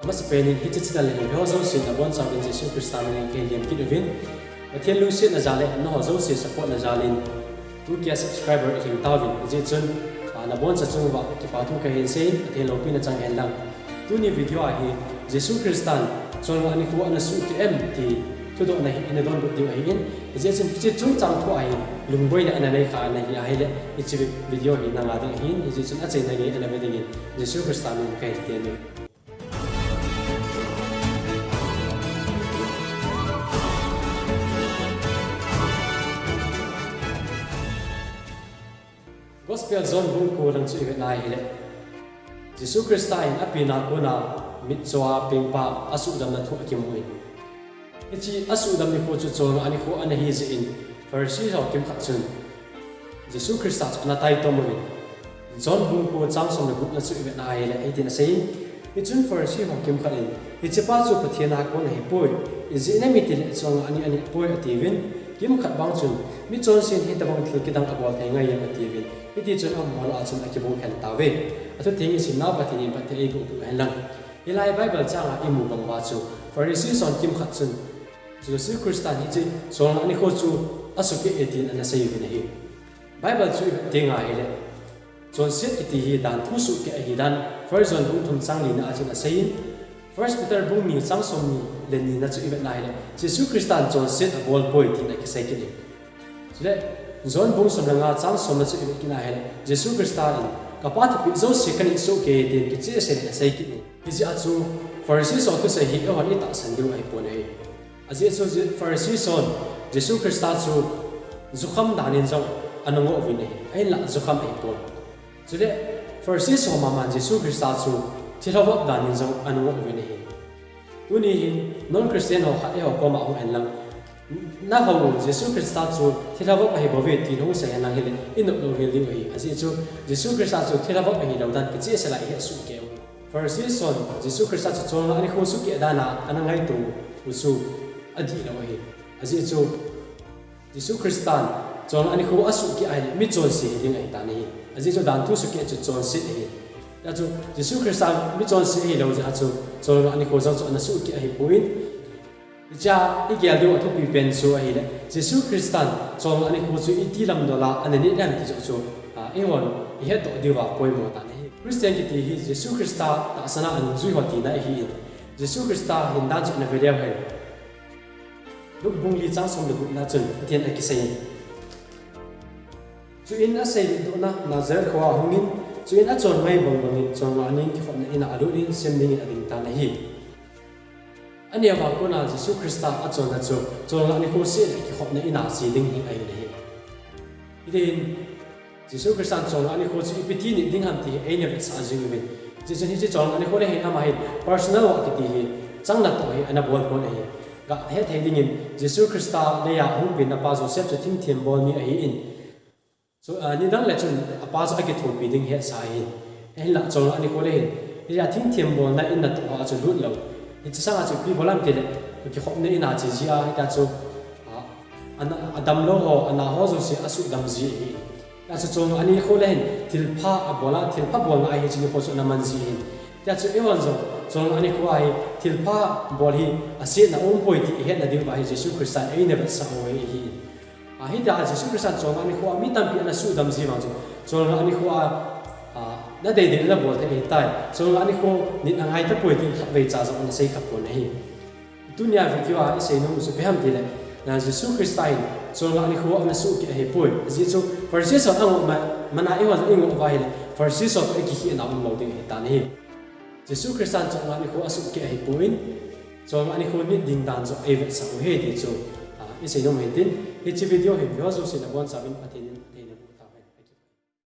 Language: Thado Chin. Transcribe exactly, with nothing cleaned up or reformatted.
Amasapen in hiche channel hi eiho jouse nabonchauvin Jesu Christa min in kahin lem kit uvin. Pathen lungsetna jal le nangho jouse support na jal in two K subscriber ilhing tauvin. Hijeh chun, ah, naboncha chung uva kipa thu kahin seiyin, Pathen loupina chang hen lang. Tuni video a hi Jesu Christan cholngah nikho ana sohkeh em ti thudohna hi ina donbut diu ahin. Hijeh chun hiche chungchang thu a hi lungboina ana nei kha nahi ahile, hiche video hi nanga ding ahin. Hijeh chun achaina gei ana ve dingin Jesu Christa min in kahin temin. Gospel John bung ko lang chu ivet na ahile, Jesu Christa in apen a kona mitcho a pengpa asuhdamna thu akimun. Hiche asuhdam nikho chu cholngah nikho ana hi jeh in, Pharisee ho kimkhat chun Jesu Christa chu ana taitom uvin. John bung ko chang som le gupna chu ivet na ahile, hitin aseiyin, hichun Pharisee ho kimkhat in, hichepa chu Pathen a kon ahipoi, ijeh inem itile cholngah ni aneh poi atiuvin, kimkhat vang chun, michonsen hitobang thil kidang abol thei ngai em atiuvin, hitichun amaho lah a chun akibung khen tauve. Athutheng isimnau Pathen in phatthei eiboh peh hen lang. Hilai Bible chang a imu bang uva chu, Pharisee hon kimkhat chun, Jesu Christan hiche cholngah nikho chu asohkeh e tin ana seiuvin ahi. Bible chu ivet teng ahile, chonset kiti hi danthu sohkeh ahi dan First John bung thum chang lina a chun aseiyin, First Peter bung ni chang somni le nina chu ivet na ahile, Jesu Christan chonset abol poi tin akisei kit in. Chule, John bung som le nga chang somna chu ivet kit na ahile, Jesu Christa in, Kapa thupeh jouse kaneh sohkei tin kichehsel in asei kit in. Hijeh a chu Pharisee ho thusei hi eihon itahsan diu ahipon ahi. Ajeh chu Je-, Pharisee hon Jesu Christa chu jukham dan in jong ana ngoh uvin ahi. Ahinlah jukham ahipon. Chule Pharisee ho maman Jesu Christa chu thilha vop dan in jong ana ngoh uvin ahi. Tuni hin non-Christian ho khat eiho koma hung hen lang, nangho Jesu Christa chu thilha vop ahibouve tin hung sei hen lang hile, inop lou hel diu ahi. Ajeh chu Jesu Christa chu thilha vop ahilou dan kichehsel a ihet sohkei u. Pharisee hon Jesu Christa chu cholngah nikho sohkeh dan a ana ngaito u chu adihlou ahi. Ajeh chu Jesu Christan cholngah nikho asohkeh ahile michonse hiding ahitan ahi. Ajeh chu danthu sohkeh chu chonset ahi. Hijeh chun Jesu Christa michonse ahilou jeh a chu cholngah nikho jong chu ana sohkeh ahipoi. Hichea igel diu athupi pen chu ahile, Jesu Christan cholngah nikho chu iti lamdol a ana neh dem ti joh chu, ah, eihon ihetdoh diuva poimo tan ahi. Christian kiti hi Jesu Christa tahsan a anungjui ho tina ahin, Jesu Christa hin dan chu ana ve leu hen. Luke bung li chang som le gupna chun hitin akiseiyin, Chuin asei lhitdohna Nazareth khoa ahungin, chuin achon ngai bangbangin cholngah nin kikhopna in a alut in sem dingin ading tan ahi. Aneo a kona Jesu Christa achonna chu cholngah nikho seh le kikhopna in a che ding hi ahin ahi. Hitin Jesu Christan cholngah nikho chu ipi ti nit ding ham ti hi eina vetsah jing uvin. Hijeh chun hiche cholngah nikho le hin ama hin personal work kiti hi chang natoh hi ana bol pon ahi. Gahet thei dingin Jesu Christa leiya ahung penna pa Joseph chu thingthem bol mi ahin. Chu, ah, nidang le chun apa chu akithopi ding hetsa ahin. Ahinlah cholngah nikho le hin, hiche thingthem bolna in natoh a chu lut lou. Hiche sanga chu ipi bol ham tile, kikhopna in a che ji a, hitia chu, ah, ana, adamlou ho, ana ho jouse asuhdam ji ahi. Hitia chu cholngah nikho le hin, thilpha abol a, thilpha bolna a hiche nikho chu ana man ji ahin. Hitia chu eihon jong cholngah nikho a hi, thilpha bol hi asetna aumpoi ti ihetna diuva hi Jesu Christan eina vetsah u ahi. Ah, hitia Jesu Christan cholngah nikho a mi tampi ana suhdam ji vang chu, cholngah nikho a, ah, nadei dei nabol thei ahitai. Cholngah nikho nit angai tapoi tin khatvei cha jong ana sei kha pon ahi. Tunia video a isei nom u chu ipi ham tile, ah, Jesu Christa hin cholngah nikho ana sohkeh ahipoi. Ajeh chu Pharisee hon angoh ma, mana eihon jong ingoh uva ahile, Pharisee ho toh ikikhehna umlou ding ahitan ahi. Jesu Christan cholngah nikho asohkeh ahipon, cholngah nikho nit ding dan joh eivetsah u ahi ti chu, ah, isei nom u hitin, hiche video hi eiho jouse nabonchauvin Pathen in